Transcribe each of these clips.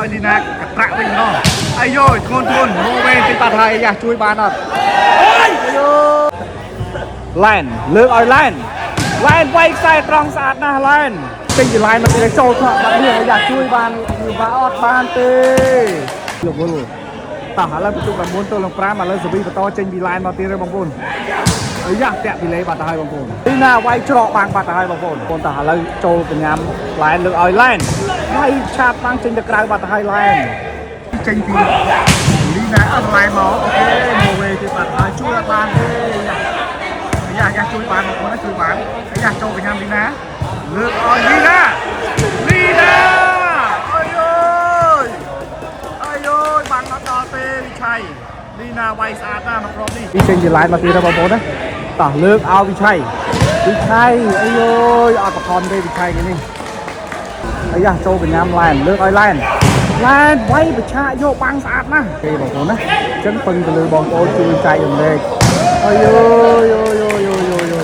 ឲ្យលីណាកត្រាក់វិញម្ដងអាយយធ្ងន់ធ្ងន់មកវិញតិចបាត់ហើយអាយ៉ាជួយបានអត់អាយយឡែនលើកឲ្យឡែនឡែនវាយខ្សែត្រង់ស្អាតណាស់ឡែនចេញពីឡែនមកទៀតចូលថ្នាក់បាត់នេះអាយ៉ាជួយបានជួយបានអត់បានទេលវលតោះឥឡូវបន្ទុក9ទល់នឹង5ឥឡូវសវីបន្តចេញពីឡែនមកទៀតហើយបងប្អូនអាយ៉ាតាក់ពីលេបាត់ទៅហើយបងប្អូនលីណាវាយច្រកបាំងបាត់ទៅហើយបងប្អូនបងតោះឥឡូវចូលកញ្ញាំឡែនលើកឲ្យឡែនវាយឆាតបាំងចេញទៅក្រៅបាត់ទៅហើយឡែនចេញពីលីណាអត់ឡែនមកអូខេមកវេទៀតបាត់ហើយជួយអត់បានទេអាយ៉ាអាយ៉ាជួយបានបងប្អូនណាជួយបានអាយ៉ាចូលកញ្ញាំលីណាលើកឲ្យលីណាលីណាអាយយអាយយបាំងអត់ដល់ទេវិឆ័យលីណាវាយស្អាតណាស់មកគ្រាប់នេះចេញពីឡែនមកទៀតហើយបងប្អូនណាតោះលើកឲ្យវិឆ័យវិឆ័យអាយយអត់បខំទេវិឆ័យនេះអាយ៉ាចូលកញ្ញាំឡែនលើកឲ្យឡែនឡែនវាយបឆាយកបាំងស្អាតណាស់ទេបងប្អូនណាអញ្ចឹងពឹងទៅលើបងប្អូនជួយចែករំលែកអាយយយយយយយ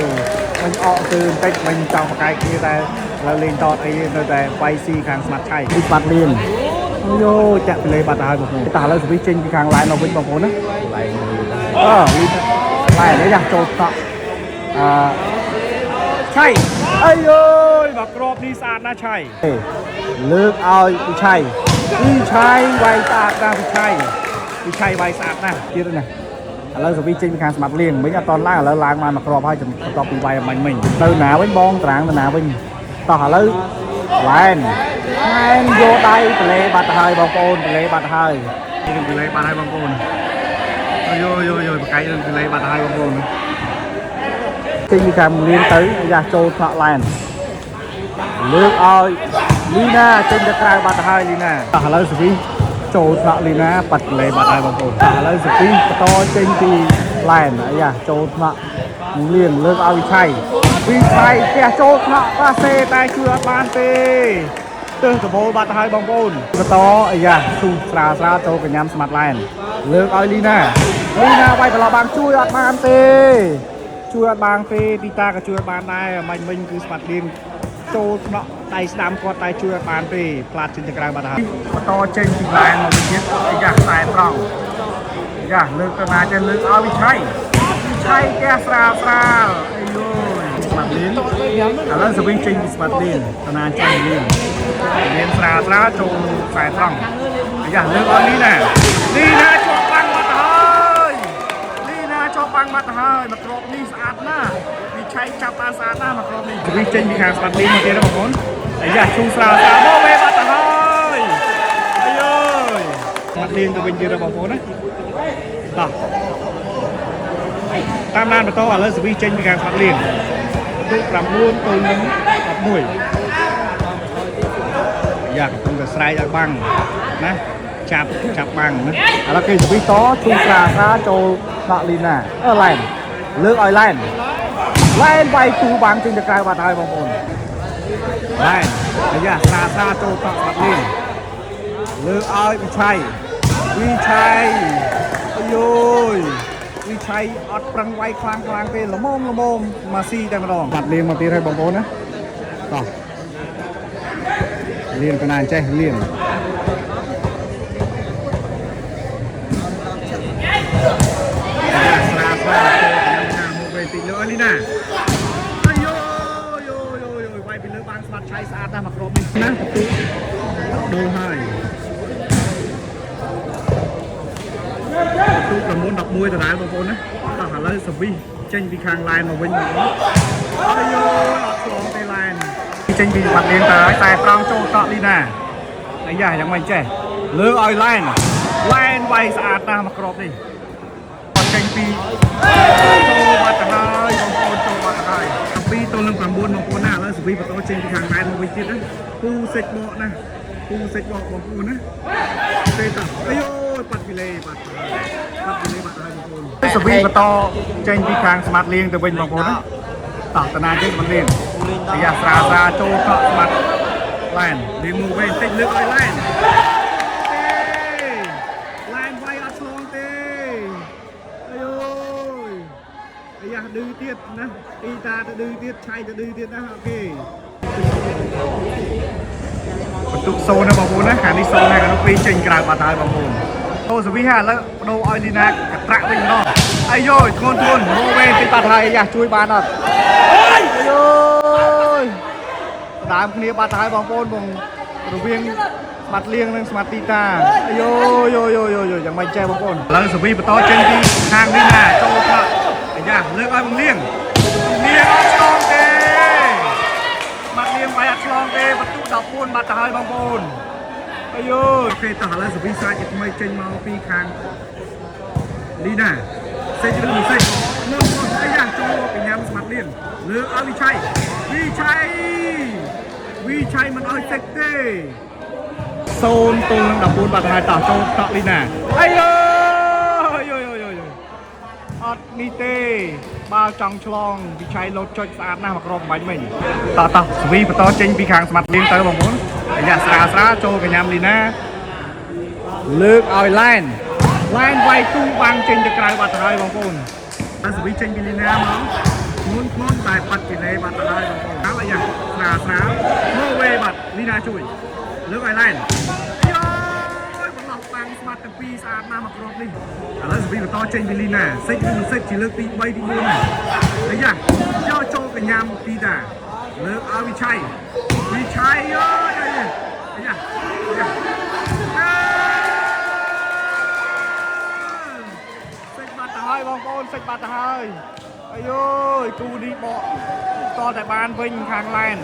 មិញអកគឺបន្តិចមិញចង់បកកាយគ្នាតែឥឡូវលេងតតអីនៅតែវាយស៊ីខាងស្មាត់ឆៃនេះស្មាត់លៀងអាយយចាក់ពីលេបាត់ទៅហើយបងប្អូនតោះឥឡូវសវិសចេញពីខាងឡែនមកវិញបងប្អូនណា ឡែង អឺឡែននេះចូលតក់អឺឆៃអាយយមកក្របនេះស្អាតណាស់ឆៃលើកឲ្យវិឆ័យវិឆ័យវាយស្អាតណាស់វិឆ័យវិឆ័យវាយស្អាតណាស់ទៀតណាឥឡូវសវីចេញពីខាងស្មាត់លៀងមិញអត់តន់ឡើងឥឡូវឡើងបានមកក្របហើយបន្ទាប់ពីវាយអំបញ្ញមិញទៅណាវិញបងត្រាងទៅណាវិញតោះឥឡូវឡែនឡែនយកដៃប្លេបាត់ទៅហើយបងប្អូនប្លេបាត់ទៅហើយនេះប្លេបាត់ហើយបងប្អូនអាយយយយបកាយនឹងប្លេបាត់ទៅហើយបងប្អូនចេញពីខាងលៀងទៅយ៉ាចូលថ្នាក់ឡែនលើកឲ្យលីណាចេញទៅក្រៅបាត់ទៅហើយលីណាតោះឥឡូវសវីចូលថ្នាក់លីណាបាត់ប្លេបាត់ហើយបងប្អូនតោះឥឡូវសវីបន្តចេញពីឡែនអាយ៉ាចូលថ្នាក់លៀងលើកឲ្យវិឆ័យវិឆ័យផ្ទះចូលថ្នាក់បាសេតែជួយអត់បានទេទើសដបូលបាត់ទៅហើយបងប្អូនបន្តអាយ៉ាឈូស្រាលស្រាលចូលកញ្ញាំស្មាត់ឡែនលើកឲ្យលីណាលីណាវាយប្រឡោះបាំងជួយអត់បានទេជួយអត់បានទេទីតាក៏ជួយអត់បានដែរមិញមិញគឺស្មាត់លៀងចូលថ្នាក់ដៃស្ដាំគាត់តែជួយអត់បានទេផ្លាតចេញទៅក្រៅបាត់ហើយបន្តចេញពីឡែនមកវិញទៀតអាយ៉ាខ្សែត្រង់អាយ៉ាលើកទៅណាចេះលើកឲ្យវិឆ័យវិឆ័យផ្ទះស្រាលស្រាលអាយយស្មាត់លៀងឥឡូវសវិញចេញពីស្មាត់លៀងតាណាចេញលៀងលៀងស្រាលស្រាលចូលខ្សែត្រង់អាយ៉ាលើកឲ្យលីណាលីណាជាប់បាំងបាត់ហើយលីណាជាប់បាំងបាត់ហើយមកគ្រាប់នេះស្អាតណាស់វិឆ័យចាប់បានស្អាតណាស់មកគ្រាប់នេះសវិញចេញពីខាងស្មាត់លៀងមកទៀតណាបងប្អូនអាយ៉ាឈូស្រាលស្រាលមកវេបាត់ទៅហើយអាយយស្មាត់លៀងទៅវិញទៀតណាបងប្អូនណាតោះតាមដានបន្តឥឡូវសវីចេញពីខាងស្មាត់លៀងទូ9ទល់នឹង11យ៉ាកំពុងតែស្រែកឲ្យបាំងណាចាប់ចាប់បាំងណាឥឡូវគេសវីតឈូស្រាស្រាចូលថ្នាក់លីណាអឺឡែនលើកឲ្យឡែនឡែនវាយទូបាំងចេញទៅក្រៅបាត់ហើយបងប្អូនឡែនអាយ៉ាស្រាស្រាចូលតក់ស្មាត់លៀងលើកឲ្យវិឆ័យវិឆ័យអាយយវិឆ័យអត់ប្រឹងវាយខ្លាំងខ្លាំងទេល្មមល្មមមកស៊ីតែម្ដងបាត់លៀងមកទៀតហើយបងប្អូនណាតោះលៀងកណាចេះលៀងស្រាស្រាចូលណាមកវិញតិចលើលីណាអាយយយយយវាយពីលើបានស្បាត់ឆៃស្អាតណាស់មកគ្រាប់នេះណាបន្ទូដូលហើយទូ9 11ដដែលបងប្អូនណាតោះឥឡូវសវិសចេញពីខាងឡែនមកវិញបងប្អូនអាយយអត់ឆ្លងទេឡែនចេញពីបាត់លៀងទៅហើយតែត្រង់ចូលតក់លីណាអាយ៉ាយ៉ាងម៉េចចេះលើកឲ្យឡែនឡែនវាយស្អាតណាស់មកគ្រាប់នេះគាត់ចេញពីចូលបាត់ទៅហើយបងប្អូនចូលបាត់ទៅហើយ7ទល់នឹង9បងប្អូនណាឥឡូវសវិសបន្តចេញពីខាងឡែនមកវិញទៀតណាពូសិចបកណាពូសិចបកបងប្អូនណាទេតោះអាយយបាត់ពីលេបាត់បាត់ពីលេបាត់ហើយបងប្អូនសវិសបន្តចេញពីខាងស្មាត់លៀងទៅវិញបងប្អូនណាតោះតាណាចេញស្មាត់លៀងអាយ៉ាស្រាស្រាចូលកក់ស្មាត់ឡែនលៀងមកវិញតិចលើកឲ្យឡែនទេឡែនវាយអត់ឆ្លងទេអាយយអាយ៉ាឌឺទៀតណាអ៊ីតាទៅឌឺទៀតឆៃទៅឌឺទៀតណាអូខេ បន្ទុកសូនណាបងប្អូនណាខាងនេះសូនណាខាងនោះពីរចេញក្រៅបាត់ហើយបងប្អូនអូសវីហាឥឡូវបដូរឲ្យលីណាកត្រាក់វិញម្ដងអាយយធ្ងន់ធ្ងន់រោវេតិចបាត់ហើយអាយ៉ាជួយបានអត់អាយយដើមគ្នាបាត់ហើយបងប្អូនបងរវាងស្មាត់លៀងនិងស្មាត់ទីតាអាយយយយយយ៉ាងម៉េចចេះបងប្អូនឥឡូវសវីបន្តចេញពីខាងលីណាចូលថ្នាក់អាយ៉ាលើកឲ្យបងលៀងលៀងអត់ឆ្លងទេ បាត់លៀងបាយអត់ឆ្លងទេបន្ទុក14បាត់ទៅហើយបងប្អូនអាយអូខេតោះឥឡូវសវីសាច់ជាថ្មីចេញមកពីខាងលីណាសេចឬមិនសេចមុនមុនអាយ៉ាចូលកញ្ញាំស្មាត់លៀងលើកឲ្យវិឆ័យវិឆ័យវិឆ័យមិនឲ្យសេចទេ0ទល់នឹង14បាត់ទៅហើយតោះចូលតក់លីណាអាយយយយយយអត់នេះទេបាល់ចង់ឆ្លងវិឆ័យលោតចុចស្អាតណាស់មកក្រុមបាញ់មិញតោះតោះស្វីបន្តចេញពីខាងស្មាត់លៀងទៅបងប្អូនអាយ៉ាស្រាលស្រាលចូលកញ្ញាំលីណាលើកឲ្យឡែនឡែនវាយទូបាំងចេញទៅក្រៅបាត់ទៅហើយបងប្អូនហើយស្វីចេញពីលីណាមកធ្ងន់ធ្ងន់តែបាត់ពីលេបាត់ទៅហើយបងប្អូនហើយអាយ៉ាស្រាលស្រាលមកវេបាត់លីណាជួយលើកឲ្យឡែន យបន្លោះបាំងស្មាត់ទាំងពីរស្អាតណាស់មកគ្រាប់នេះឥឡូវសវីបន្តចេញពីលីណាសិចឬមិនសិចជាលើកទី3ទី4ណាអាយ៉ាយកចូលកញ្ញាំទីតាលើកឲ្យវិឆ័យវិឆ័យអើយអាយ៉ាអាយ៉ាអើសិចបាត់ទៅហើយបងប្អូនសិចបាត់ទៅហើយអាយយគូនេះបកតតែបានវិញខាងឡែន